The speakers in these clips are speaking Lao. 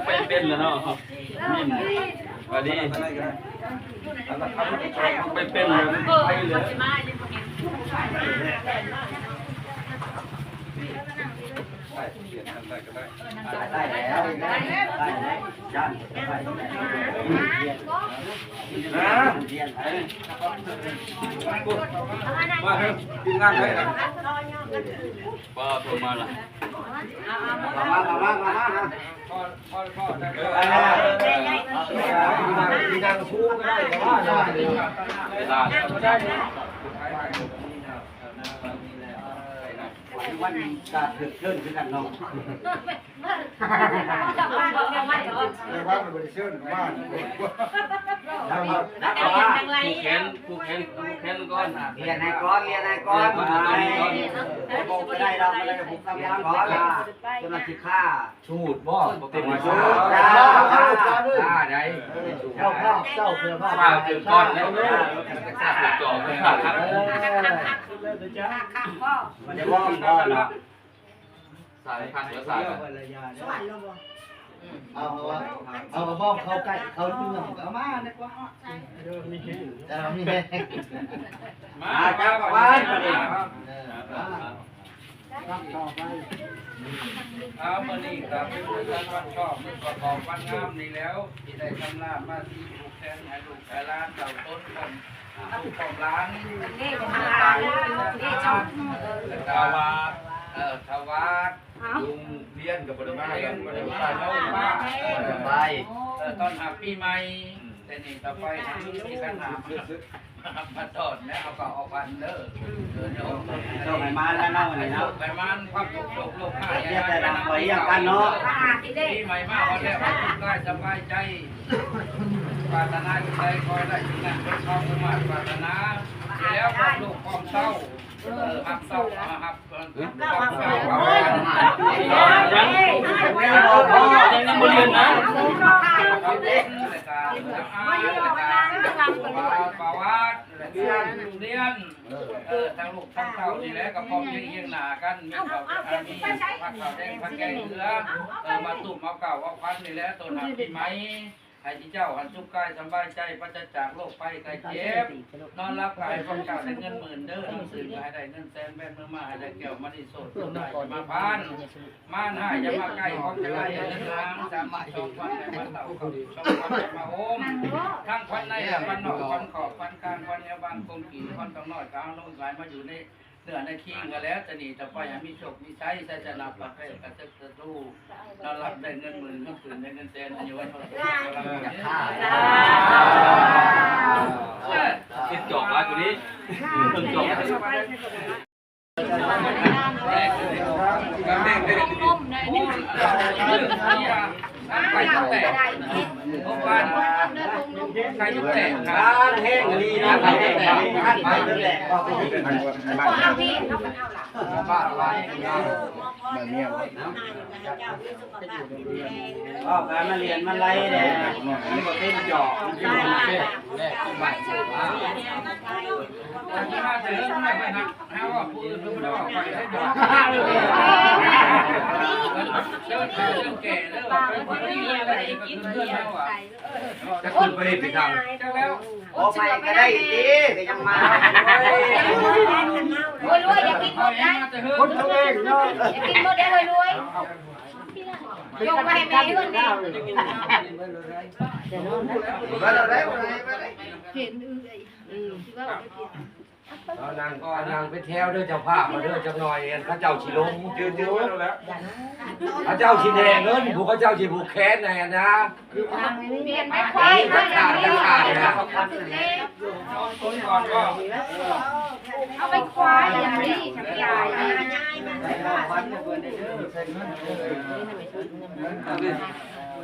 ไปเป็นแล้วเนาะ นี่ อันนี้ ไปเป็นแล้ว ไปเลย ผูกแขน ผูกแขน ผูกแขนก่อน เลียนให้ก่อน เลียนให้ก่อน เออ บ่ได้ดอก บ่ได้ดอก ผูกแขนก่อน จนว่าสิฆ่า สูตรบ่ เต็มสูตร จ้า จ้า ได้ เจ้าภาพ เจ้าเจ้าภาพ มาเกินก่อนแล้ว เออ มันจะบ้องก่อนเนาะ สายพันธุ์เดี๋ยวสายพันธุ์ เอา เอา เอาบ้องเข้าใกล้ เข้าเรื่อง เอามาดีกว่า เออ มีแฮง มา จ้า บ้าน เออ มา ເອົາ ມື້ນີ້ກໍເປັນວັນຊອບ ມື້ປະກອບວັນງາມນີ້ແລ້ວ ທີ່ໄດ້ສຳລາບມາສີຜູກແຂນໃຫ້ລູກໃຫ້ຫຼານເຈົ້າຕົນກັນ ລູກຂອງຫຼານ ເດ້ ເດ້ ເຈົ້າ ເອີ ເອີ ທະວາດ ເອີ ທະວາດ ເອົ້າ ໂຮງຮຽນກໍບໍ່ໄດ້ມາ ໂຮງຮຽນບໍ່ໄດ້ມາ ເອີ ໄປ ເອີ ຕ້ອນຮັບປີໃໝ່ ແຕ່ນີ້ຕໍ່ໄປ ມີຄັນຫາມາ ມາຕອນແລ້ວເອົາເຂົ້າເອົາພັນເດີ ເອີ ເຈົ້າໃຫ້ມາແລ້ວເນາະ ໃຫ້ໂຊກໃຫ້ໝານ ຄວາມສຸກໂຊກໂລກຄ້າ ຢ່າໄດ້ລົບຫຼາຍກັນເນາະ ປີໃໝ່ມາຮອດແລ້ວ ໃຫ້ສຸກກາຍສະບາຍໃຈ ປາດຖະໜາສິ່ງໃດຂໍໄດ້ສິ່ງນັ້ນ ເປັນຄວາມມຸ່ງມາດປາດຖະໜາ ແລ້ວຄວາມໂລກຄວາມເສົ້າ ເອີ ຮັບເຕົ້າ ຮັບ ຮັບເຈົ້າ ຍັງ ຍັງບໍ່ລຽນນະ ປະຫວັດ ໂຮງຮຽນ ເອີ ທັງລູກທັງເຕົ້ານີ້ແຫຼະ ກໍພ້ອມຮຽງໜ້າກັນ ມີເຂົ້າມີ ຜັກເຂົ້າແດງ ຜັກແກງເກືອ ເອີ ມາຕຸ້ມເອົາເຂົ້າເອົາຄວັນນີ້ແຫຼະ ຕົ້ນຮັບປີໃໝ່ ໃຫ້ທີ່ເຈົ້າຫັ້ນສຸກກາຍສະບາຍໃຈ ປາສະຈາກໂລກໄພໄຂ້ເຈັບ ນອນຫຼັບກະໃຫ້ພວກເຈົ້າໄດ້ເງິນໝື່ນເດີ ນອນຕື່ນກະໃຫ້ໄດ້ເງິນແສນ ແບມືມາໃຫ້ໄດ້ແກ້ວມະນີໂຊດ ໂຊດລາພຢ່າມາຜ່ານ ມານຮ້າຍຢ່າມາໃກ້ ຂອງຈະໄດ້ເງິນທາງ ສາມສິບສອງວັນໃຫ້ມາເຕົ້າ ເກົ້າສິບສອງວັນໃຫ້ມາໂອມ ທັງຄວັນໃນ ແລະ ຄວັນນອກ ຄວັນຂອບ ຄວັນກາງ ຄວັນແອວບາງກົງກີ ຄວັນຕ້ອງນ້ອຍ ກາງລົງຫຼາຍມາຢູ່ໃນ ເນື້ອໃນຄີງກໍແລ້ວ ຈະໜີຈະໄປໃຫ້ມີໂຊກມີໄຊ ໄຊຊະນະປາດໄພກະເສິກສັດຕູ ນອນຫຼັບໄດ້ເງິນໝື່ນ ນອນຕື່ນໄດ້ເງິນແສນ ອາຍຸວັນຄົນ ເອີ ຕິດຈອກຫຼາຍຕົວນີ້ ຕິດຈອກ ໄປແຕກ ໄປແຕກ ໂຮງບານ ໄຂ່ແຕກ ງານແຮງອີ່ຫຼີນະ ໄຂ່ແຕກ ໄຂ່ແຕກ ເວົ້າກັນມາລຽນມາໄລ່ແດ່ ມັນບໍ່ເຕັມຈອກ ຈະຂຶ້ນໄປເຮັດເປັນທາງ ບໍ່ໄປກໍໄດ້ຕິ ກໍຍັງມາ ໂອ້ຍ ລວຍ ຢ່າກິນໝົດນະ ຄົນຕົວເອງເນາະ ຢ່າກິນໝົດເດີ ລວຍ ຢົງໄວ້ໃຫ້ແມ່ເຮືອນເດ້ ເຫັນ ເອົານັ່ງ ນັ່ງເປັນແຖວເດີ ເຈົ້າພາບມາເດີ ຈັກໜ່ອຍ ອັນເຂົາເຈົ້າຊິລົງ ຈື່ໆ ແລ້ວ ເຂົາເຈົ້າຊິແລກເງິນ ຜູ້ເຂົາເຈົ້າຊິຜູກແຂນໃຫ້ຫັ້ນນະ ເອົາໄປຄວາຍຢ່າງນີ້ ເອົາໄປ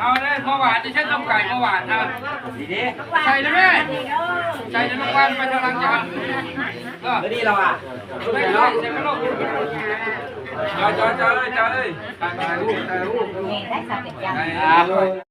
ເອົາເລີຍ ໝໍຫວານ ຈະໃຊ້ຕົ້ມໄກ່ໝໍຫວານນະ ໃສ່ເລີຍແມ່ ໃສ່ເລີຍລູກ ຄວັນໄປທາງຫຼັງຈ້າ ເອີ ດີແລ້ວວ່າ ໃສ່ ໃສ່ມາໂລດ ຈ້ອຍ ຈ້ອຍ ຈ້ອຍ ເອີຍ ຈ້ອຍເອີຍ ຖ່າຍ ຖ່າຍຮູບ ຖ່າຍຮູບ ແມ່ໄດ້ສຳເລັດຢ່າງ